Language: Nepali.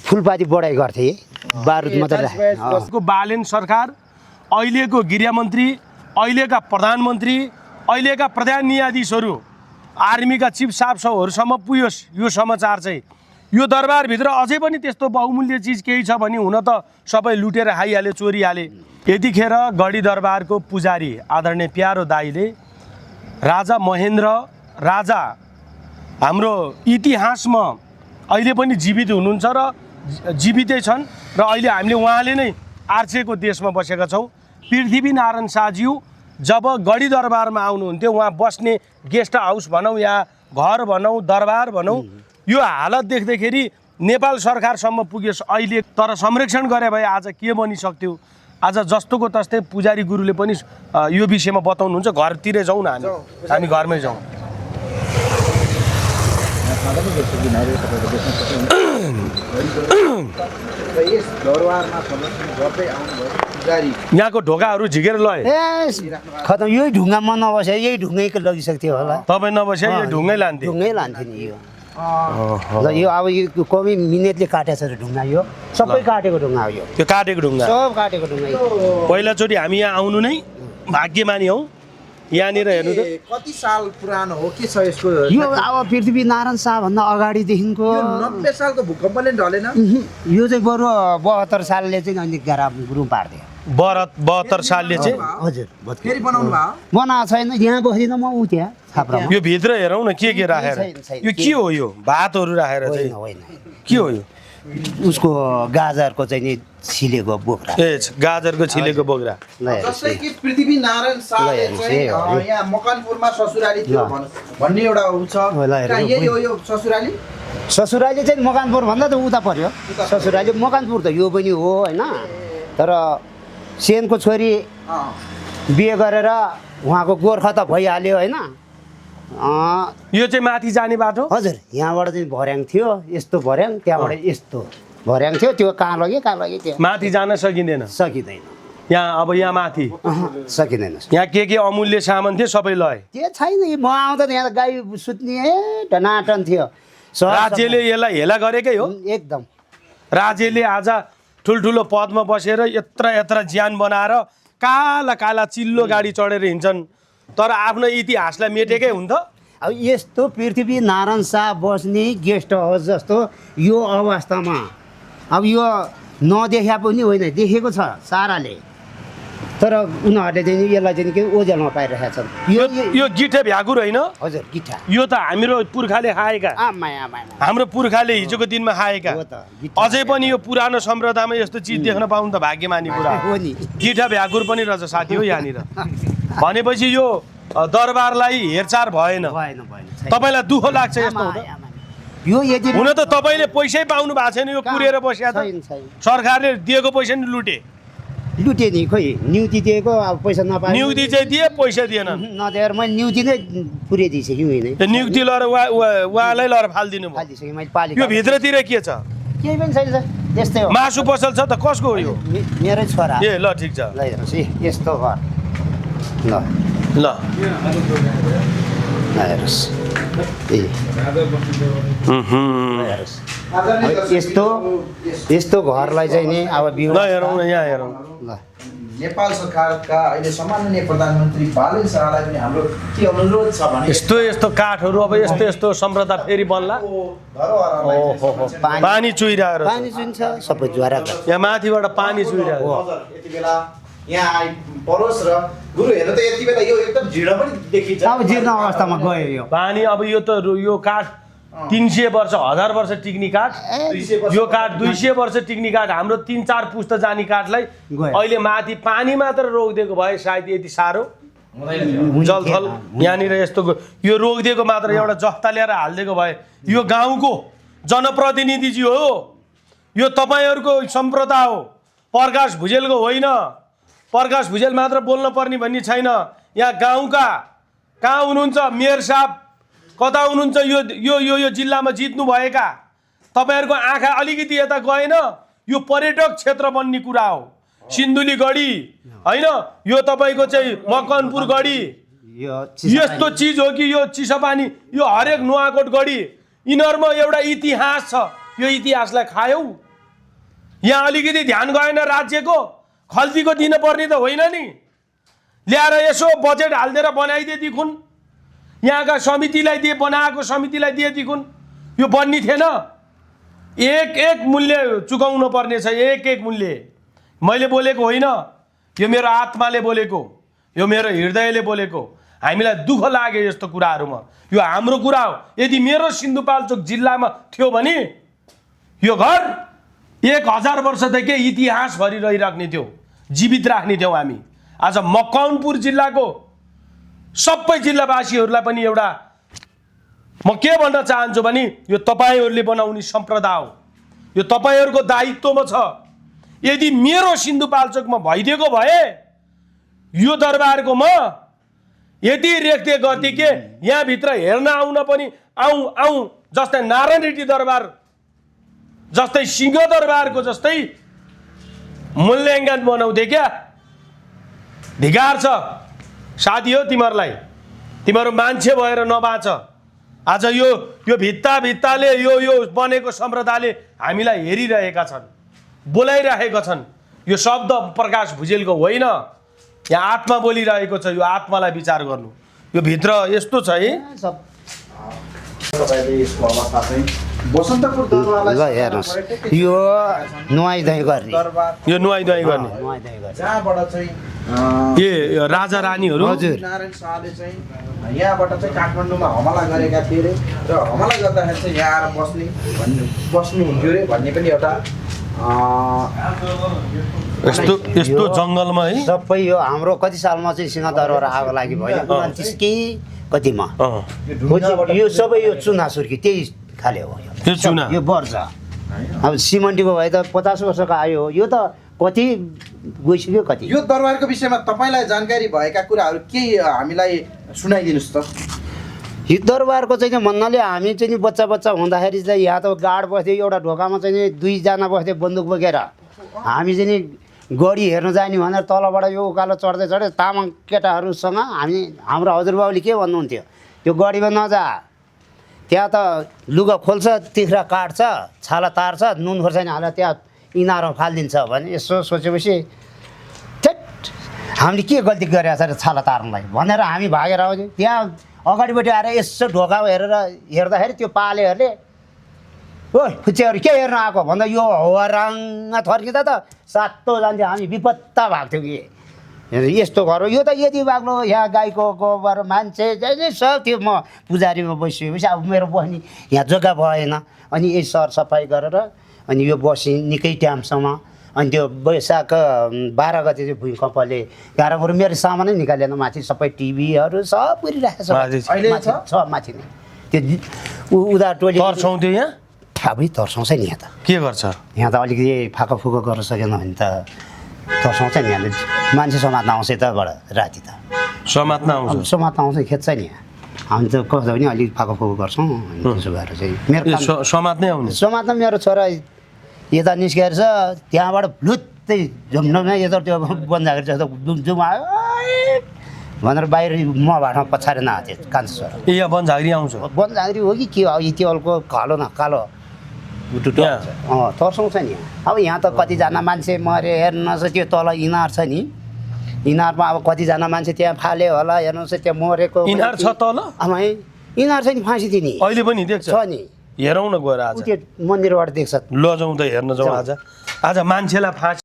फुलपाती बढाइ गर्थे बारुद मात्र बालेन सरकार अहिलेको गृहमन्त्री अहिलेका प्रधानमन्त्री अहिलेका प्रधान न्यायाधीशहरू आर्मीका चिफ साहबसम्म पुग्योस् यो समाचार चाहिँ यो दरबारभित्र अझै पनि त्यस्तो बहुमूल्य चिज केही छ भने हुन त सबै लुटेर खाइहाले चोरिहाले। यतिखेर गढी दरबारको पुजारी आदरणीय प्यारो दाईले राजा महेन्द्र राजा हाम्रो इतिहासमा अहिले पनि जीवित हुनुहुन्छ र जीवितै छन् र अहिले हामीले उहाँले नै आर्चेको देशमा बसेका छौँ। पृथ्वीनारायण शाहज्यू जब गढी दरबारमा आउनुहुन्थ्यो उहाँ बस्ने गेस्ट हाउस भनौँ या घर भनौँ दरबार भनौँ यो हालत देख्दाखेरि नेपाल सरकारसम्म पुग्योस् अहिले। तर संरक्षण गरे भए आज के बनिसक्थ्यो। आज जस्तोको तस्तै पुजारी गुरुले पनि यो विषयमा बताउनुहुन्छ। घरतिरै जाउँ न हामी घरमै जाउँ। यहाँको ढोकाहरू झिकेर लए खतम। यही ढुङ्गामा नबसे यही ढुङ्गैको लगिसक्थ्यो होला। तपाईँ नबसे यो ढुङ्गै लान्थे ढुङ्गै लान्थ्यो नि यो ल। यो अब यो कवि मिनेटले काटेको छ ढुङ्गा यो सबै काटेको ढुङ्गा हो यो। त्यो काटेको ढुङ्गा सब काटेको ढुङ्गा। पहिलाचोटि हामी यहाँ आउनु नै भाग्यमानी हौ। यहाँनिर हेर्नु त कति साल पुरानो हो के छ यसको? यो अब पृथ्वीनारायण शाहभन्दा अगाडिदेखिको 90 सालको भूकम्पले ढलेन। यो चाहिँ बरु 72 सालले चाहिँ अनि ग्रुप पार्दियो। 72 सालले चाहिँ हजुर फेरि बनाउनु भयो? बनाएको छैन यहाँ बस्दिनँ म उ त्यहाँ छाप्रामा। यो भित्र हेरौँ न के राखेर यो के हो? यो भातहरू राखेर चाहिँ के हो यो? उसको गाजरको चाहिँ नि छिलेको बोक्रा। ए गाजरको छिलेको बोक्रा। जस्तै कि पृथ्वीनारायण शाहले चाहिँ यहाँ मकनपुरमा ससुराली थियो भन्ने एउटा उ छ। यो ससुराली ससुराली चाहिँ मकनपुर भन्दा त उता पर्यो। ससुराली मकनपुर त यो पनि हो होइन। तर सेनको छोरी बिहे गरेर उहाँको गोर्खा त भइहाल्यो होइन। यो चाहिँ माथि जाने बाटो? हजुर यहाँबाट चाहिँ भर्याङ थियो यस्तो भर्याङ त्यहाँबाट यस्तो भर्याङ थियो। त्यो कहाँ लग्यो त्यो माथि जान सकिँदैन। सकिँदैन यहाँ अब यहाँ माथि सकिँदैन। यहाँ के अमूल्य सामान थियो सबै लए? त्यो छैन। म आउँदा त यहाँ गाई सुत्ने टनाटन थियो। राज्यले यसलाई हेला गरेकै हो एकदम। राज्यले आज ठुल्ठुलो पदमा बसेर यत्र ज्यान बनाएर काला काला चिल्लो गाडी चढेर हिँड्छन् तर आफ्नो इतिहासलाई मेटेकै हुन्छ। अब यस्तो पृथ्वीनारायण शाह बस्ने गेस्ट हाउस जस्तो यो अवस्थामा अब यो नदेखा पनि होइन देखेको छ साराले। तर उनीहरूले चाहिँ यसलाई चाहिँ के ओझेलमा पाइरहेका छन्। यो गिठे भ्याकुर होइन? हजुर गिठा। यो त हाम्रो पुर्खाले खाएका हाम्रो पुर्खाले हिजोको दिनमा खाएका। अझै पनि यो पुरानो सम्प्रदायमा यस्तो चिज देख्न पाउनु त भाग्यमानी कुरा हो नि। गिठा भ्याकुर पनि रहेछ साथी हो यहाँनिर। भनेपछि यो दरबारलाई हेरचाह भएन। तपाईँलाई दुःख लाग्छ यस्तो हुँदा? हुन त तपाईँले पैसै पाउनु भएको छैन यो कुरेर बस्या त। सरकारले दिएको पैसा नि लुटे नि खोइ न्युति दिएको अब पैसा नपाए। नियुक्ति चाहिँ दिए पैसा दिएन नदिएर मैले न्युति नै पुर्याइदिइसकेँ होइन। नियुक्ति लिएर उहाँलाई लिएर फालिदिनु भयो। मैले पालेको यो भित्रतिर के छ? केही पनि छैन सर त्यस्तै हो। मासु पसल छ त कसको हो यो? मेरै छोरा। ए ल ठिक छ ल हेर्नुहोस् यस्तो घर ल ल हेर्नुहोस् यस्तो घरलाई चाहिँ नि अब हेरौँ न यहाँ हेरौँ। ल नेपाल सरकारका अहिले सम्माननीय प्रधानमन्त्री बालेन शाहलाई पनि हाम्रो के अनुरोध छ भने यस्तो काठहरू अब यस्तो सम्प्रदाय फेरि बन्ला। पानी चुइरहेको पानी चुइन्छ सबै ज्वारा यहाँ माथिबाट पानी चुइरहेको। यति बेला यहाँ आइ परोस् र गुरु हेर्नु त यति बेला यो एकदम जीर्ण पनि देखिन्छ। अब जीर्ण अवस्थामा गयो यो पानी। अब यो काठ 300 वर्ष 1000 वर्ष टिक्ने काठ। यो काठ 200 वर्ष टिक्ने काठ। हाम्रो 3-4 पुस्ता जाने काठलाई अहिले माथि पानी मात्र रोकिदिएको भए सायद यति साह्रो जलथल यहाँनिर यस्तो यो रोकिदिएको मात्र एउटा जफ्ता ल्याएर हालिदिएको भए यो गाउँको जनप्रतिनिधिजी हो। यो तपाईँहरूको सम्प्रदाय हो प्रकाश भुजेलको होइन। प्रकाश भुजेल मात्र बोल्न पर्ने भन्ने छैन। यहाँ गाउँका कहाँ हुनुहुन्छ मेयर साहब कता हुनुहुन्छ? यो जिल्लामा जित्नु भएका तपाईँहरूको आँखा अलिकति यता गएन? यो पर्यटक क्षेत्र बन्ने कुरा हो। सिन्धुली गढी होइन यो तपाईँको चाहिँ मकनपुर गढी यस्तो चिज हो कि यो चिसोपानी यो हरेक नुवाकोट गढी यिनीहरूमा एउटा इतिहास छ। यो इतिहासलाई खायौ यहाँ अलिकति ध्यान गएन राज्यको खल्तीको दिनुपर्ने त होइन नि ल्याएर यसो बजेट हालिदिएर बनाइदिए दिखुन यहाँका समितिलाई दिए बनाएको समितिलाई दिए दिखुन यो बन्ने थिएन एक एक मूल्य चुकाउनु पर्ने छ एक एक मूल्य मैले बोलेको होइन यो मेरो आत्माले बोलेको यो मेरो हृदयले बोलेको हामीलाई दुःख लाग्यो यस्तो कुराहरूमा यो हाम्रो कुरा हो यदि मेरो सिन्धुपाल्चोक जिल्लामा थियो भने यो घर 1000 वर्षदेखि इतिहासभरि रहिराख्ने थियो जीवित राख्ने थियौँ हामी आज मकवानपुर जिल्लाको सबै जिल्लावासीहरूलाई पनि एउटा म के भन्न चाहन्छु भने यो तपाईहरूले बनाउने सम्प्रदाय हो यो तपाईहरूको दायित्वमा छ यदि मेरो सिन्धुपाल्चोकमा भइदिएको भए यो दरबारको म यति रेखदेख गर्थे के यहाँभित्र हेर्न आउन पनि आउँ जस्तै नारायण रेड्डी दरबार जस्तै सिंह दरबारको जस्तै मूल्याङ्कन बनाउँथे क्या धिकार छ साथी हो तिमीहरूलाई तिमीहरू मान्छे भएर नबाँच आज यो भित्ताले यो बनेको सम्प्रदायले हामीलाई हेरिरहेका छन् बोलाइरहेका छन् यो शब्द प्रकाश भुजेलको होइन यहाँ आत्मा बोलिरहेको छ यो आत्मालाई विचार गर्नु यो भित्र यस्तो छ है तपाईले यसको अवस्था चाहिँ बसन्तपुर दरबारलाई ल हेर्नुहोस् यो नुहाइधुवाइ गर्ने यो नुहाइधुवाइ गर्ने जहाँबाट चाहिँ ए राजा रानीहरू हजुर नारायण शाहले चाहिँ यहाँबाट चाहिँ काठमाडौँमा हमला गरेका थिए अरे र हमला गर्दाखेरि चाहिँ यहाँ आएर बस्नु हुन्थ्यो अरे भन्ने पनि एउटा यस्तो जङ्गलमा है सबै यो हाम्रो कति सालमा चाहिँ सिंहदरबार आगो लागि भयो 29 कि कतिमा यो सबै यो चुना सुर्की त्यही खाले हो यो चुना यो वर्ष अब सिमन्टीको भए त 50 वर्षको आयो यो त कति गइसक्यो कति यो दरबारको विषयमा तपाईँलाई जानकारी भएका कुराहरू केही हामीलाई सुनाइदिनुहोस् त यो दरबारको चाहिँ भन्नाले हामी चाहिँ बच्चा हुँदाखेरि चाहिँ यहाँ त गाड बस्थ्यो एउटा ढोकामा चाहिँ 2 जना बस्थ्यो बन्दुक बोकेर हामी चाहिँ गढी हेर्न जाने भनेर तलबाट यो उकालो चढ्दै तामाङ केटाहरूसँग हाम्रो हजुरबाबुले के भन्नुहुन्थ्यो त्यो गढीमा नजा त्यहाँ त लुगा खोल्छ तिख्रा काट्छ छाला तार्छ नुन खोर्सानी हालेर त्यहाँ इनारमा फालिदिन्छ भने यसो सोचेपछि ठेट हामीले के गल्ती गरेका छ र छाला तार्नलाई भनेर हामी भागेर आउँथ्यौँ त्यहाँ अगाडिबाट आएर यसो ढोका हेर्दाखेरि त्यो पालेहरूले ओ फुच्चेहरू के हेर्न आएको भन्दा यो हवाराङ्ग थर्किँदा त सातो जान्थ्यो हामी विपत्ता भाग्थ्यौँ कि यस्तो घर हो यो त यति बाग्लो यहाँ गाईको गोबर मान्छे जे सब थियो म पुजारीमा बसिएपछि अब मेरो बस्ने यहाँ जग्गा भएन अनि यही सरसफाइ गरेर अनि यो बसी निकै टाइमसम्म अनि त्यो वैशाख 12 गते चाहिँ भूमिकम्पले गाह्रो बरु मेरो सामानै निकालेन माथि सबै टिभीहरू सब पुरिरहेको छ माथि नै त्यो उदा टोली तर्साउँथ्यो यहाँ थाबै तर्साउँछ नि यहाँ त के गर्छ यहाँ त अलिकति फाकाफुको गर्न सकेन भने त तर्साउँछ नि यहाँले मान्छे समात्न आउँछ यताबाट राति त समात्न आउँछ समात्न आउँछ खेद्छ नि यहाँ हामी त कस्तो भने अलिक फाकाफुको गर्छौँ त्यसो भएर चाहिँ मेरो समात्नै आउने समात्न मेरो छोरा यता निस्केर छ त्यहाँबाट भ्लुत्तै झुम्डमा यता त्यो बन्दाखेरि जस्तो जुम आयो भनेर बाहिर म भाटमा पछाडि नआएको थियो कान्छो छोरा ए यहाँ बनझाग्री आउँछ बनझाग्री हो कि के हो यो त्योलको कालो न कालो तर्साउँछ नि अब यहाँ त कतिजना मान्छे मरे हेर्नुहोस् त्यो तल इनार छ नि इनारमा अब कतिजना मान्छे त्यहाँ फाले होला हेर्नुहोस् त्यहाँ मरेको इनार छ तल आमै इनार छ नि फाँसी दिने अहिले पनि देख्छ छ नि हेरौँ न गएर आज त्यो मन्दिरबाट देख्छ लजाउँ त हेर्न जाउँ आज मान्छेलाई फाँसी